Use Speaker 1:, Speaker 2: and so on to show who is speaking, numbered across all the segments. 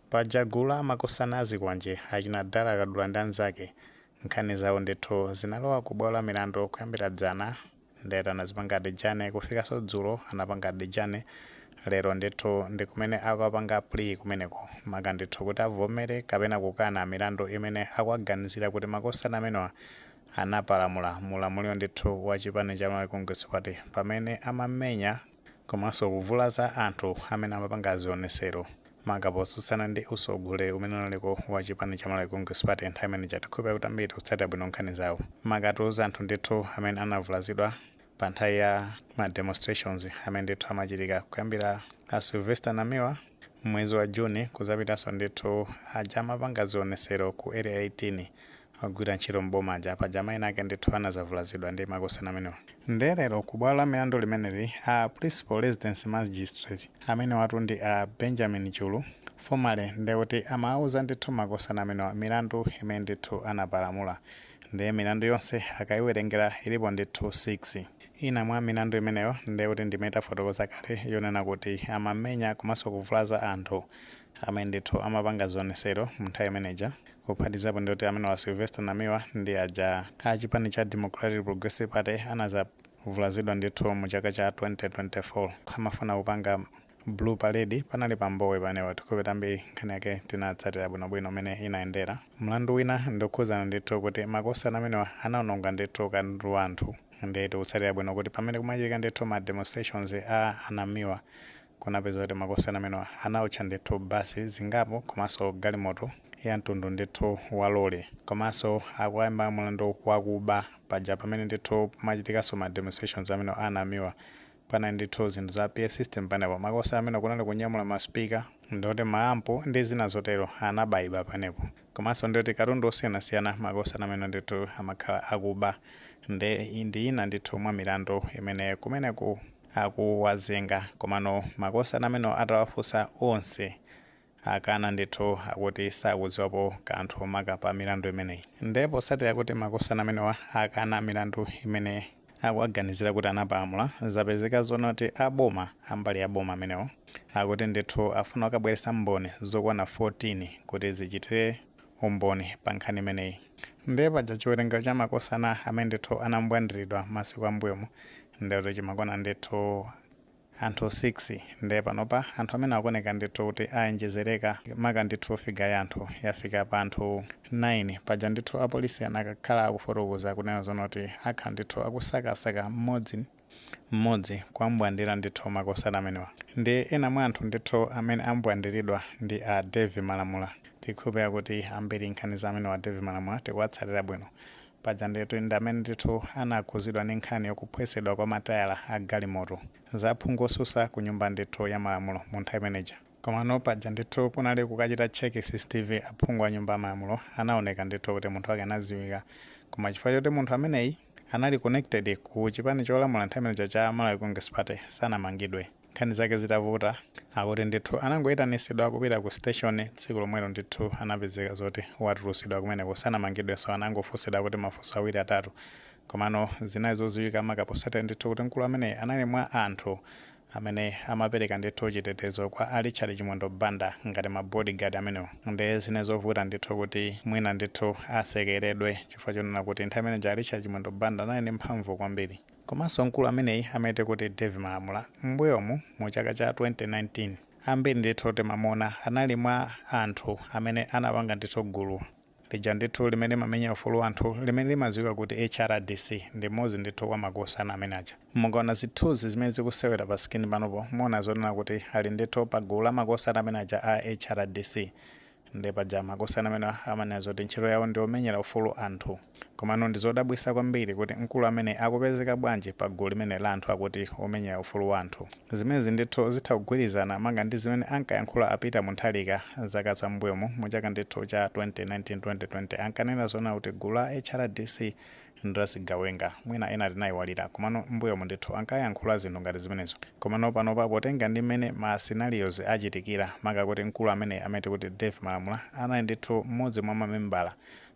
Speaker 1: Paja gulu la makosana azikwanje achina Dala Kadula ndi anzake, nkhani zawo ndithu zinalowa ku bwalo la milandu kuyambira dzana. Ndeti anazipanga adjourn, kufikanso dzulo anapanga adjourn. Lero ndithu ndi kumene akapanga plea kumeneko, maka ndithu kuti avomere kapena kukana milandu imene akuaganizira kuti makosana amenewa anapalamula mulamuliro ndithu wa chipani cha Malawi Congress Party, pamene amamenya komanso kuvulaza anthu amene amapanga zionesero, maka potsutsana ndi usogoleri umene unaliko wa chipani cha Malawi Congress Party nthawi imene. Tikhulupirira kuti ambiri tikutsatira bwino nkhani zawo, makatu anthu ndithu amene anavulazidwa pa nthawi ya ma demonstrations amene ndithu amachitika kuyambira a Sylvester Namiwa mwezi wa Juni, kuzapitanso ndithu aja amapanga zionesero ku Area 18 ogwira ntchito mboma. Paja mayina ake ndithu anazavulazidwa ndi makosana amenewa. Ndelero ku bwalo la milandu limeneli, a Principal Resident Magistrate amene watu ndi a Benjamin Chulu formally, ndekuti amawuza ndithu makosana amenewa milandu imene ndithu anapalamula. Ndiye milandu yonse akayiwerengera ilipo ndithu 6. Ina mwa milandu imeneyo ndekuti ndimene tafotokoza kale, yonena kuti amamenya komanso kuvulaza anthu amene ndithu amapanga zionesero mu nthawi imeneja, kuphatizapo ndikuti amene wa Sylvester Namiwa ndi aja a chipani cha Democratic Progressive Party anazavulazidwa ndithu mu chaka cha 2024, amafuna kupanga blue parade panali pambowe panewa. Tikhulupirira ambiri nkhani yake tinatsatira bwinobwino mmene inayendera. Mlandu wina ndikukhuzana ndithu kuti makosana amenewa anaononga ndithu katundu wa anthu. Ndiye tikutsatira bwino kuti pamene kumachitika ndithu ma demonstrations a anamiwa, kunapeza kuti makosana amenewa anaotcha ndithu basi zingapo komanso galimoto ya mtundu ndithu wa lole. Komanso akuyamba mlandu wakuba. Paja pamene ndithu machitikanso ma demonstrations amene anamiwa, panali ndithu zinthu za PA system panepo. Makosana amene kunali kunyamula ma speaker, ndikuti ma amp ndi zina zotero, anabayidwa panepo. Komanso ndikuti katundu osiyanasiyana makosana amene ndithu amakhala akuba. Ndi ina ndithu mwa milandu imene kumeneku akuwazenga. Komano makosana amene atawafunsa onse akana ndithu, akuti sakudziwapo kanthu maka pa milandu imeneyi. Ndipo potsatira kuti makosana amenewa akana milandu imene akuaganizira kuti anapalamula, zapezeka zonoti aboma, ambali ya boma amenewo, akuti ndithu afuna kukabweretsa mboni zokwana 14 kuti zichitire umboni pa nkhani imeneyi. Ndiye paja chiwerengero cha makosana amene ndithu anambwandiridwa masiku ambuyomu ndikuti chimakwana ndithu anthu 6. Ndiye panopa anthu amene akuoneka ndithu kuti ayenjezereka, maka ndithu figure ya anthu yafika pa anthu 9. Paja ndithu apolisi anakakhala akufotokoza kunena zonoti akhala ndithu akusakasaka mmodzi mmodzi kuambwandira ndithu makosana amenewa. Ndi ena mwa anthu ndithu amene ambwandiridwa ndi a Dave Malamula. Tikhulupirira kuti ambiri nkhani za amene wa Dave Malamula tikuwatsatira bwino. Paja ndithu ndi amene ndithu anakhuzidwa ndi nkhani yokuphwesedwa kwa matayala a galimoto za phungu osusa ku nyumba ndithu ya malamulo mu nthawi imeneja. Komano paja ndithu kunali kukachita check CCTV, aphungu a nyumba ya malamulo anaoneka ndithu kuti munthu wake anaziwika. Koma chifukwa choti munthu ameneyi anali connected ku chipani cholamula nthawi imeneja cha Malawi Congress Party, sanamangidwe. Nkhani zake zitavuta, akuti ndithu anangoyitanisidwa kupita ku station tsiku lomwelo, ndithu anapezeka zoti watulusidwa kumeneko, sanamangidwenso. Anangofunsidwa kuti mafunso awiri atatu. Komano zinali zoziwika, maka posatira ndithu kuti mkulu ameneyi anali mwa anthu amene amapereka ndithu chitetezo kwa a Richard Chimwendo Banda ngati ma bodyguard amenewo. Ndi zine zovuta ndithu kuti mwina ndithu asekeredwe, chifukwa chonena kuti nthawi imeneja Richard Chimwendo Banda anali ndi mphamvu kwambiri. Komanso mkulu ameneyi amene kuti Dave Malamula, m'mbuyomu mu chaka cha 2019 ambiri ndithu timamuona anali mwa anthu amene anapanga ndithu gulu lija ndithu limene limamenya ufulu anthu limene limadziwika kuti HRDC. Ndi mmodzi ndithu wa makosana amene aja. Mukaona zithunzi zimene zikusewera pa screen panopo, muona zonena kuti ali ndithu pa gulu la makosana amene aja a HRDC. Ndi paja makosana amene amanena zoti ntchito yawo ndi omenyera ufulu anthu. Komano ndi zodabwitsa kwambiri kuti mkulu amene akupezeka bwanji pa gulu limene la anthu akuti omenyera ufulu wa anthu. Zimenezi ndithu zitha kugwirizana manga ndi zimene ankayankhula a Peter Mutharika zaka zam'mbuyomu, mu chaka ndithu cha 2019-2020, ankanena zona kuti gulu la HRDC ndazigawenga. Mwina ena tinayiwalira, komano m'mbuyomu ndithu ankayankhula zinthu ngati zimenezo. Komano panopa, potenga ndi mmene ma scenarios achitikira, maka kuti mkulu amene amene kuti Dave Malamula anali ndithu mmodzi mwa mamembala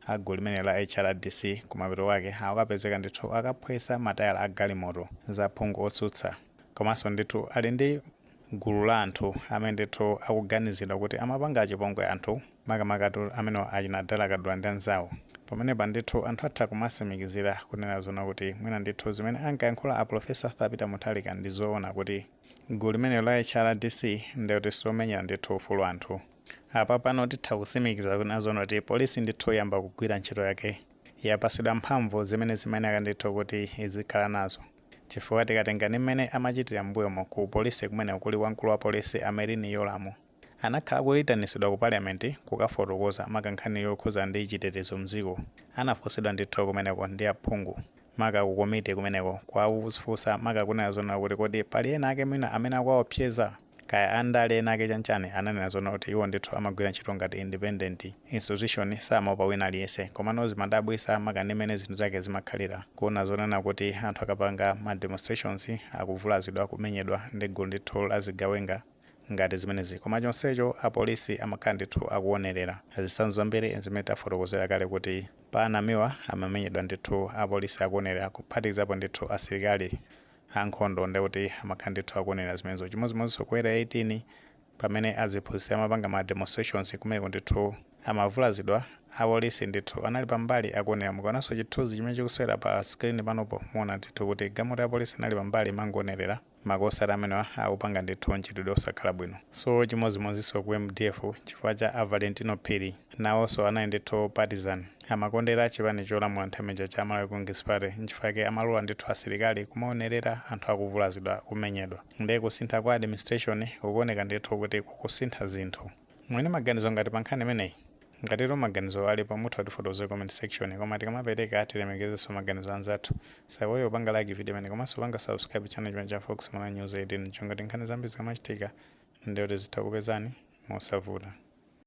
Speaker 1: a gulu limene la HRDC, kumapeto wake akapezeka ndithu akaphwesa matayala a galimoto za phungu otsutsa, komanso ndithu ali ndi Gulu la anthu amene ndithu akuganizidwa kuti amapanga chipongwe anthu, makamakatu amene achina Dala Kadula ndi anzawo. Pamenepa ndithu anthu atha kumasimikizira kunena zona kuti mwina ndithu zimene ankayankhula a Professor Arthur Peter Mutharika ndi zoona, kuti gulu limene la HRDC ndikuti silomenyera ndithu ufulu anthu. Apa pano titha kusimikiza kunena zona kuti polisi ndithu yamba kugwira ntchito yake, yapasidwa mphamvu zimene zimayenera ndithu kuti izikhala nazo, chifukwa tikatenga ndi mmene amachitira m'mbuyomo ku polisi kumene kuli wamkulu wa polisi a Merlyne Yolamu, anakhala kuyitanitsidwa ku Parliament kukafotokoza maka nkhani yokhuza ndi chitetezo mdziko. Anafunsidwa ndithu kumeneko ndi aphungu, maka ku komiti kumeneko, kwafunsa maka kunena zona kuti kodi pali ena ake mwina amene akuwaopseza, kaya andale ena ake, chanchani? Ananena zona kuti iwo ndithu amagwira ntchito ngati independent institution, samaopa wina aliyense. Komano zimadabwisa maka ndi mmene zinthu zake zimakhalira, kuona zonena kuti anthu akapanga ma demonstrations akuvulazidwa, kumenyedwa ndi gulu ndithu la zigawenga ngati zimenezi, koma chonsecho apolisi amakhala ndithu akuonerera. Zitsanzo zambiri zimene tafotokozera kale kuti pa anamiwa amamenyedwa ndithu apolisi akuonerera, kuphatikizapo ndithu asilikali ankhondo, ndikuti amakhala ndithu akuonerera zimenezo. Chimodzimodzinso ku Area 18, pamene aziphunzitsi amapanga ma demonstrations kumeko, ndithu amavulazidwa, apolisi ndithu anali pambali akuonera. Mukaonanso chithunzi chimene chikusewera pa screen panopo, muona ndithu kuti galimoto ya polisi inali pambali mangonerera makosati amenewa akupanga ndithu mchitidwe osakhala bwino. So chimodzimodzinso ku MDF, chifukwa cha a Valentino Phiri, nawonso anali ndithu partisan, amakondera chipani cholamula nthawi imeneja cha Malawi Congress Party, nchifukwa chake amalola ndithu asilikali kumaonerera anthu akuvulazidwa, kumenyedwa. Ndiye kusintha kwa administration kukuoneka ndithu kuti kukusintha zinthu. Mwene maganizo ngati pa nkhani imeneyi, ngatitu maganizo alipo, mutha kutifotokozera comment section. Koma tikamapereka tilemekezenso maganizo anzathu. Saiwale kupanga like video imene, komanso panga subscribe channel chimene cha Fox Malawi News 18, chongati nkhani zambiri zikamachitika ndiyoti zitha kupezani mosavuta.